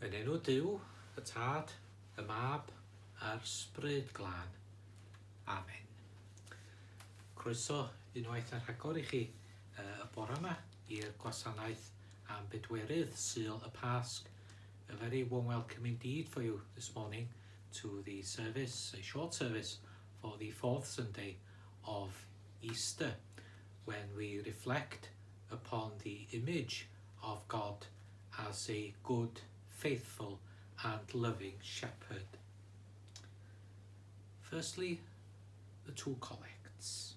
Yn enw Duw, y Tad, y Mab, a'r Sbryd Glân. Amen. Croeso unwaith yn rhagor i chi y bore yma i'r gwasanaeth am bedwerydd Sul y Pasg. A very warm welcome indeed for you this morning to the service, a short service for the fourth Sunday of Easter, when we reflect upon the image of God as a good, faithful and loving shepherd. Firstly, the two collects.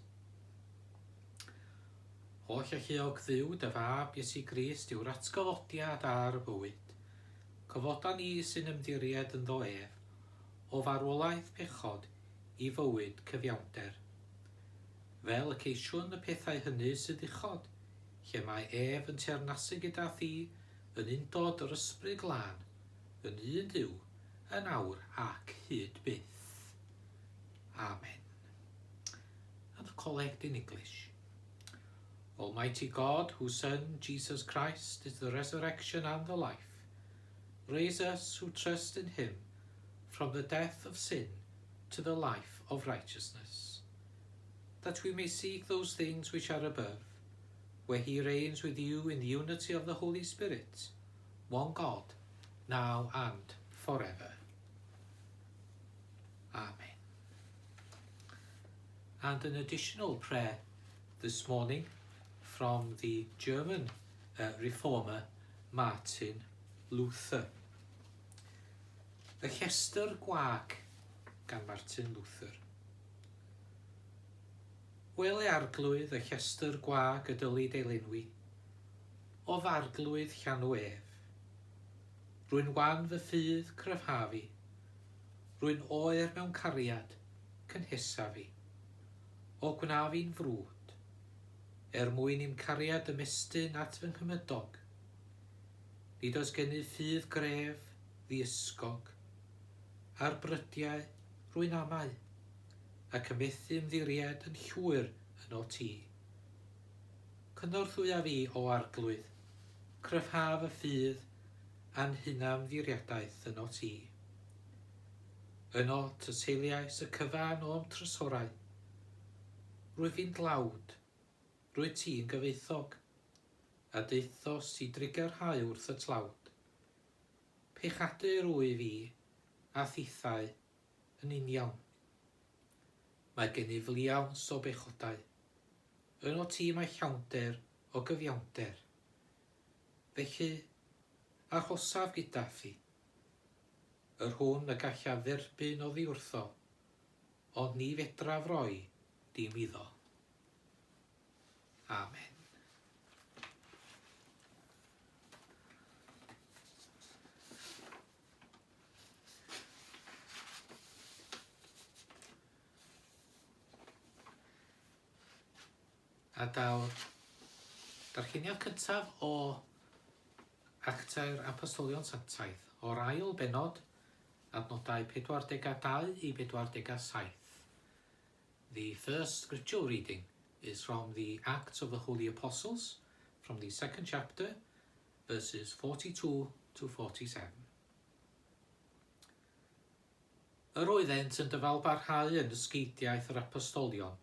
Holl alluog Dduw, dy fab Iesu Grist yw'r atgyfodiad a'r bywyd. Cyfoda ni sy'n ymddiried ynddo ef, o farwolaeth pechod i fywyd cyfiawnder. Fel y ceisiwn y pethau hynny sydd uchod, lle mae ef yn teyrnasu gyda thi yn undod yr Ysbryd Glân, yn un Duw, yn awr ac hyd byth. Amen. And the collect in English. Almighty God, whose Son, Jesus Christ, is the resurrection and the life, raise us who trust in him from the death of sin to the life of righteousness, that we may seek those things which are above, where he reigns with you in the unity of the Holy Spirit, one God, now and forever. Amen. And an additional prayer this morning from the German uh, reformer Martin Luther. Y Llestr Gwag gan Martin Luther. Wele arglwydd y llestr gwag y dylid ei lenwi, o f'arglwydd llanw ef. Rwy'n wan fy ffydd, cryfha fi. Rwy'n oer mewn cariad, cynhesa fi. O gwna fi'n frwd, er mwyn i'm cariad ymestyn at fy nghymydog. Nid oes gennyf ffydd gref, ddiysgog. Ar brydiau, rwy'n amau, ac yn methu ymddiried yn llwyr ynot ti. Cynorthwya fi, O Arglwydd, cryfha fy ffydd a'n hunanymddiriadaeth ynot ti. Ynot y seiliais y cyfan o'm trysorau. Rwyf fi'n dlawd, rwyt ti'n gyfoethog, a daethost i drugarhau wrth y tlawd. Pechadur wyf i, a thithau yn uniawn. Mae gennyf liaws o bechodau. Ynot ti mae llawnder o gyfiawnder. Felly, arhosaf gyda thi. Yr hwn y gallaf dderbyn oddi wrtho, ond ni fedraf roi dim iddo. Amen. A daw'r darlleniad cyntaf o Actau'r Apostolion Sanctaidd, o'r ail bennod, adnodau 42 i 47. The first scriptural reading is from the Acts of the Holy Apostles, from the second chapter, verses 42 to 47. Yr oeddent yn dyfalbarhau yn ysgeidiaeth yr apostolion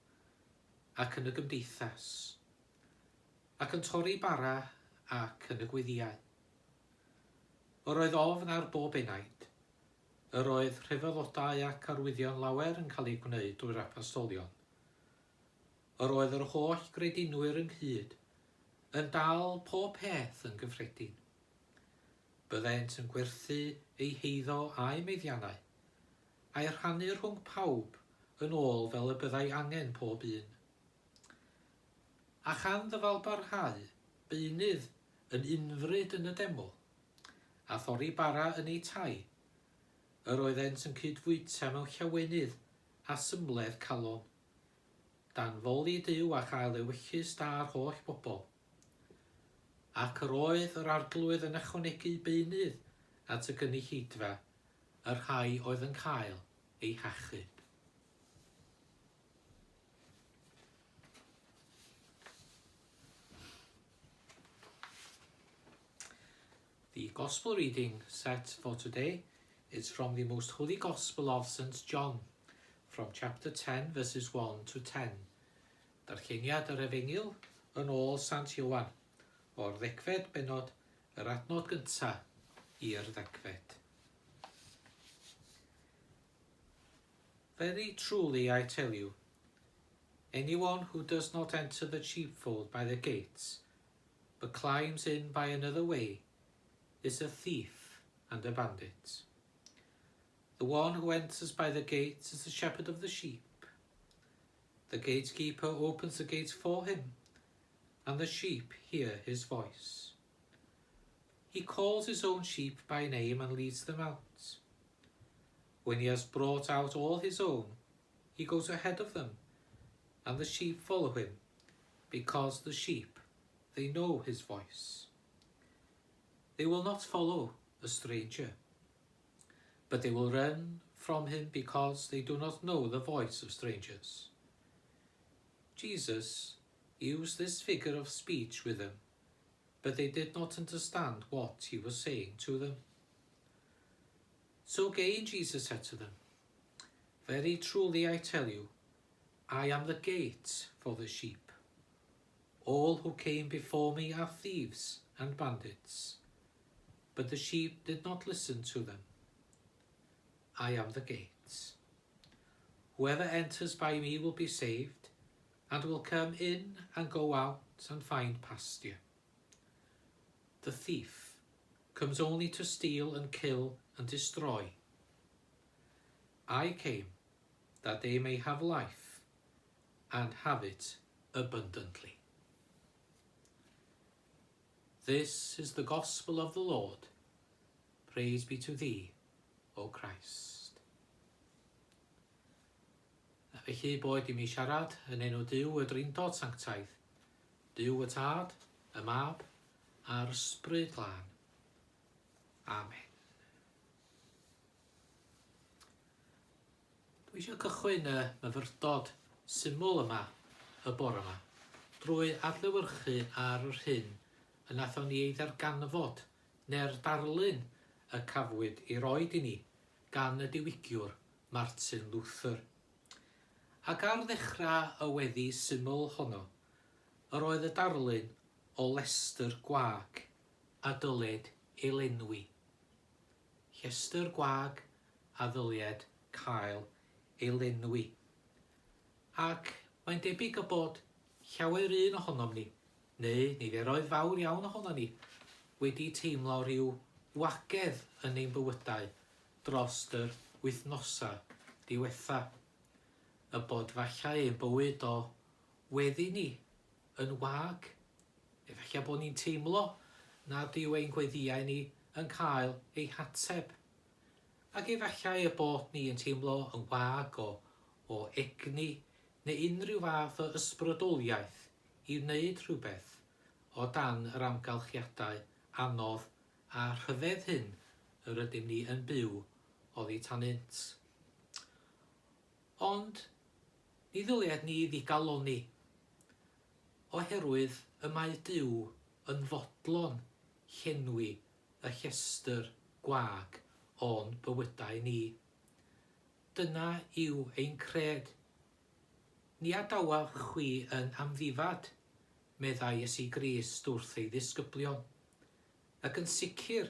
ac yn y gymdeithas, ac yn torri bara ac yn y gweddïau. Yr oedd ofn ar bob enaid, Yr oedd rhyfeddodau ac arwyddion lawer yn cael eu gwneud drwy'r apostolion. Yr oedd yr holl gredinwyr ynghyd yn dal pob peth yn gyffredin. Byddent yn gwerthu eu heiddo a'u meddiannau, a'u rhannu rhwng pawb yn ôl fel y byddai angen pob un. A chan ddyfalbarhau beunydd yn unfryd yn y deml, a thorri bara yn eu tai. Yr oeddent yn cyd-fwyta mewn llawenydd a symledd calon, dan foli Duw a chael ewyllys da'r holl bobl. Ac yr oedd yr Arglwydd yn ychwanegu beunydd at y gynulleidfa, y rhai oedd yn cael eu hachub. The Gospel reading set for today is from the Most Holy Gospel of St John, from chapter 10, verses 1 to 10. Darlleniad yr Efengyl yn ôl Sant Ioan, o'r ddegfed bennod, yr adnod gyntaf i'r ddegfed. Very truly I tell you, anyone who does not enter the sheepfold by the gates, but climbs in by another way, is a thief and a bandit. The one who enters by the gate is the shepherd of the sheep. The gatekeeper opens the gate for him, and the sheep hear his voice. He calls his own sheep by name and leads them out. When he has brought out all his own, he goes ahead of them, and the sheep follow him, because the sheep, they know his voice. They will not follow a stranger, but they will run from him because they do not know the voice of strangers. Jesus used this figure of speech with them, but they did not understand what he was saying to them. So again Jesus said to them, Very truly I tell you, I am the gate for the sheep. All who came before me are thieves and bandits, but the sheep did not listen to them. I am the gate. Whoever enters by me will be saved, and will come in and go out and find pasture. The thief comes only to steal and kill and destroy. I came that they may have life and have it abundantly. This is the gospel of the Lord. Praise be to thee, O Christ. A felly boed i mi siarad yn enw Duw y Drindod Sanctaidd, Duw y Tad, y Mab, a'r Ysbryd Glân. Amen. Dwi eisiau cychwyn y myfyrdod syml yma y bore yma drwy adlewyrchu ar yr hyn y nathon ni ei ddarganfod neu'r darlun y cafwyd ei roed i ni gan y diwygiwr Martin Luther. Ac ar ddechrau y weddi syml honno, yr oedd y darlun o lestr gwag a dylid ei lenwi. Llestr gwag a ddylied cael ei lenwi. Ac mae'n debyg y bod llawer un ohonom ni, neu niferoedd fawr iawn ohonon ni, wedi teimlo rhyw wagedd yn ein bywydau drost yr wythnosau diwetha. Y bod fallai ein bywyd o weddi ni yn wag. Efallai bod ni'n teimlo nad yw ein gweddïau ni yn cael eu hateb. Ac efallai y bod ni yn teimlo yn wag o, o egni neu unrhyw fath o ysbrydoliaeth i wneud rhywbeth o dan yr amgylchiadau anodd a rhyfedd hyn yr ydym ni yn byw oddi tanynt. Ond ni ddylied ni ddigalonni, oherwydd y mae Duw yn fodlon llenwi y llestr gwag o'n bywydau ni. Dyna yw ein cred. Ni adawaf chwi yn amddifad, meddai Iesu Grist wrth ei ddisgyblion. Ac yn sicr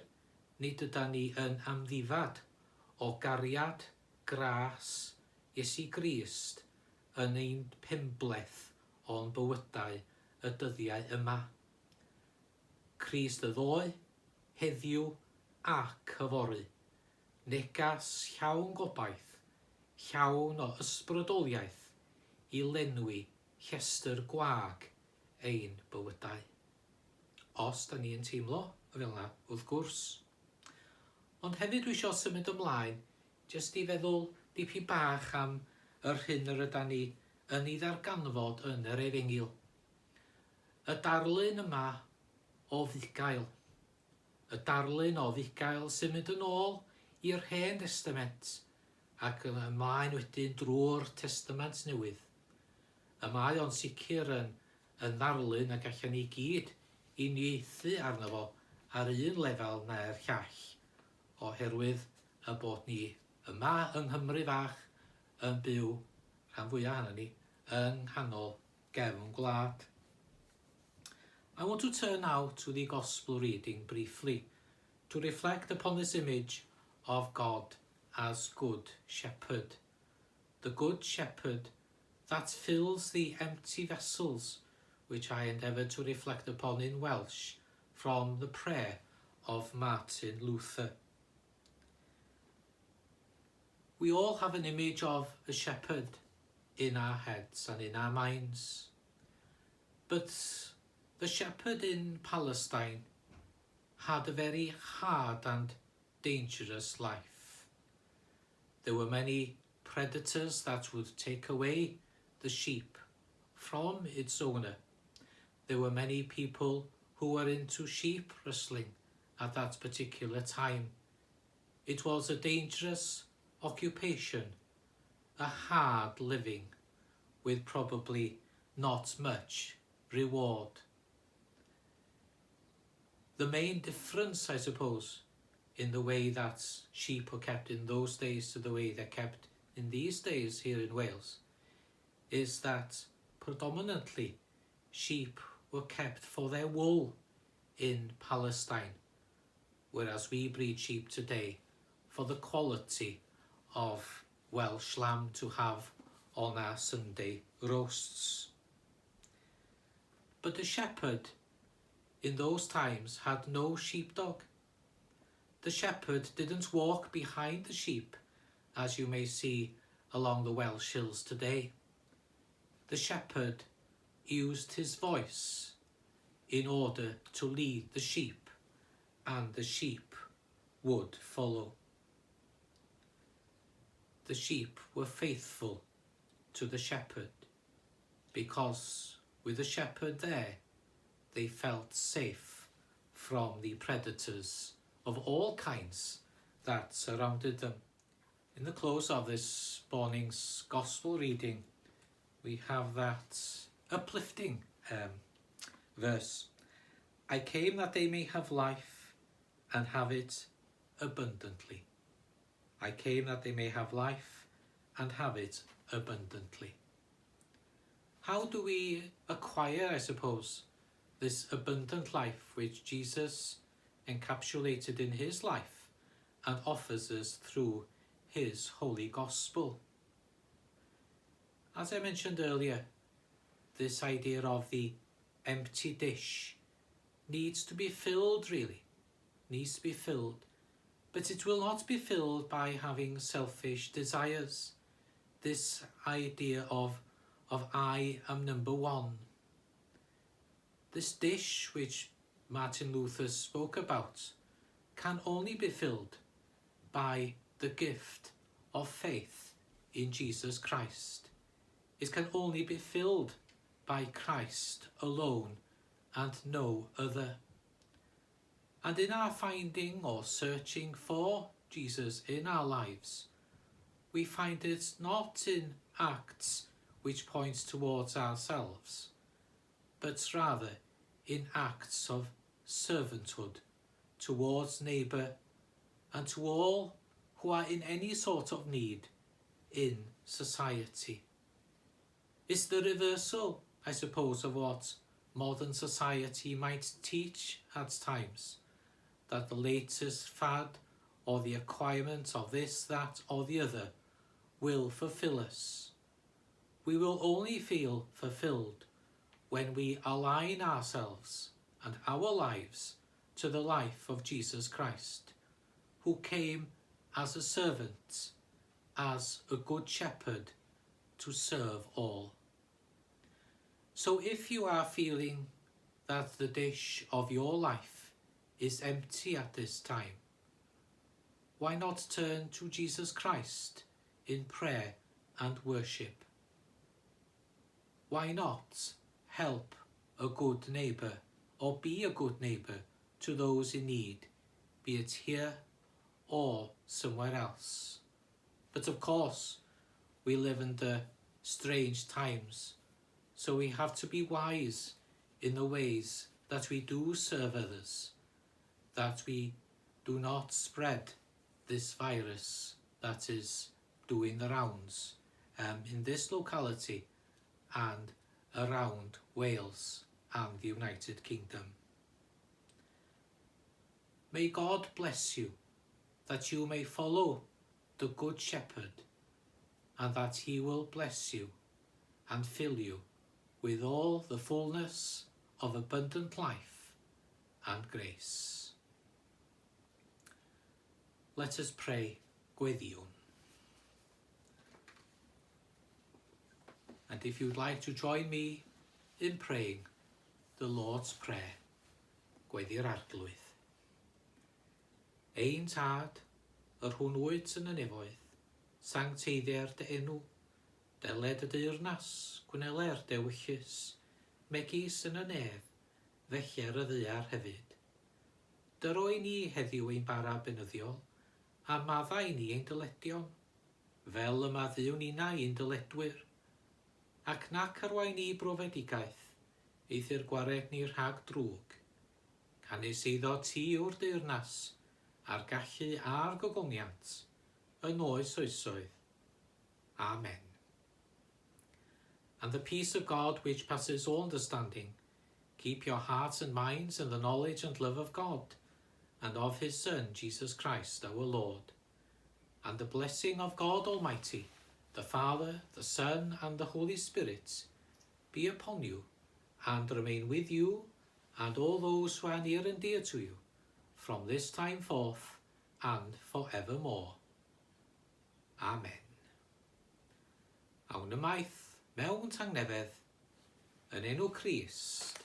nid ydan ni yn amddifad o gariad, gras, Iesu Grist yn ein penbleth o'n bywydau y dyddiau yma. Crist y ddoe, heddiw ac yfory. Negas llawn gobaith, llawn o ysbrydoliaeth i lenwi llestr gwag ein bywydau. Os da ni yn teimlo fel 'na, wrth gwrs. Ond hefyd dwi isio symud ymlaen jyst i feddwl dipyn bach am yr hyn yr ydan ni yn ei ddarganfod yn yr Efengyl. Y darlun yma o fugail. Y darlun o fugail sy'n mynd yn ôl i'r Hen Destament ac ymlaen wedyn drwy'r Testament Newydd. Y mae o'n sicr yn yn ddarlun y gallen ni gyd uniaethu arno fo ar un lefel na'r llall, oherwydd y bod ni yma yng Nghymru fach yn byw, rhan fwyaf ohonon ni, yng nghanol gefn gwlad. I want to turn now to the Gospel reading briefly to reflect upon this image of God as Good Shepherd. The Good Shepherd that fills the empty vessels, which I endeavoured to reflect upon in Welsh from the prayer of Martin Luther. We all have an image of a shepherd in our heads and in our minds. But the shepherd in Palestine had a very hard and dangerous life. There were many predators that would take away the sheep from its owner. There were many people who were into sheep rustling at that particular time. It was a dangerous occupation, a hard living, with probably not much reward. The main difference, I suppose, in the way that sheep were kept in those days to the way they're kept in these days here in Wales is that predominantly sheep were kept for their wool in Palestine, whereas we breed sheep today for the quality of Welsh lamb to have on our Sunday roasts. But the shepherd in those times had no sheepdog. The shepherd didn't walk behind the sheep, as you may see along the Welsh hills today. The shepherd used his voice in order to lead the sheep, and the sheep would follow. The sheep were faithful to the shepherd because with the shepherd there, they felt safe from the predators of all kinds that surrounded them. In the close of this morning's gospel reading, we have that uplifting verse. "I came that they may have life and have it abundantly." I came that they may have life and have it abundantly. How do we acquire, I suppose, this abundant life which Jesus encapsulated in his life and offers us through his holy gospel? As I mentioned earlier, this idea of the empty dish needs to be filled, really, needs to be filled. But it will not be filled by having selfish desires. This idea of "I am number one." This dish which Martin Luther spoke about can only be filled by the gift of faith in Jesus Christ. It can only be filled by Christ alone and no other. And in our finding or searching for Jesus in our lives, we find it not in acts which point towards ourselves, but rather in acts of servanthood towards neighbour and to all who are in any sort of need in society. It's the reversal, I suppose, of what modern society might teach at times, that the latest fad or the acquirement of this, that, or the other will fulfill us. We will only feel fulfilled when we align ourselves and our lives to the life of Jesus Christ, who came as a servant, as a good shepherd, to serve all. So if you are feeling that the dish of your life is empty at this time, why not turn to Jesus Christ in prayer and worship? Why not help a good neighbour or be a good neighbour to those in need, be it here or somewhere else? But of course, we live under strange times, so we have to be wise in the ways that we do serve others. that we do not spread this virus that is doing the rounds in this locality and around Wales and the United Kingdom. May God bless you, that you may follow the Good Shepherd, and that he will bless you and fill you with all the fullness of abundant life and grace. Let us pray, Gweddïwn. And if you'd like to join me in praying the Lord's Prayer, Gweddi'r Arglwydd. Ein Tad, yr hwn wyt yn y nefoedd, sancteiddier dy enw, deled y deyrnas, gwneler dy ewyllys, megis yn y nef, felly ar y ddaear hefyd. Dyro i ni heddiw ein bara beunyddiol, a maddau i ni ein dyledion, fel y maddeuwn ninnau i'n dyledwyr. Ac nac arwain ni i brofedigaeth, eithr gwared ni rhag drwg. Canys eiddo ti yw'r deyrnas, a'r gallu a'r gogoniant, yn oes oesoedd. Amen. And the peace of God, which passes all understanding, keep your hearts and minds in the knowledge and love of God, and of his Son, Jesus Christ, our Lord. And the blessing of God Almighty, the Father, the Son, and the Holy Spirit, be upon you, and remain with you, and all those who are near and dear to you, from this time forth and forevermore. Amen. Awn ymaith mewn tangnefedd, yn enw Crist.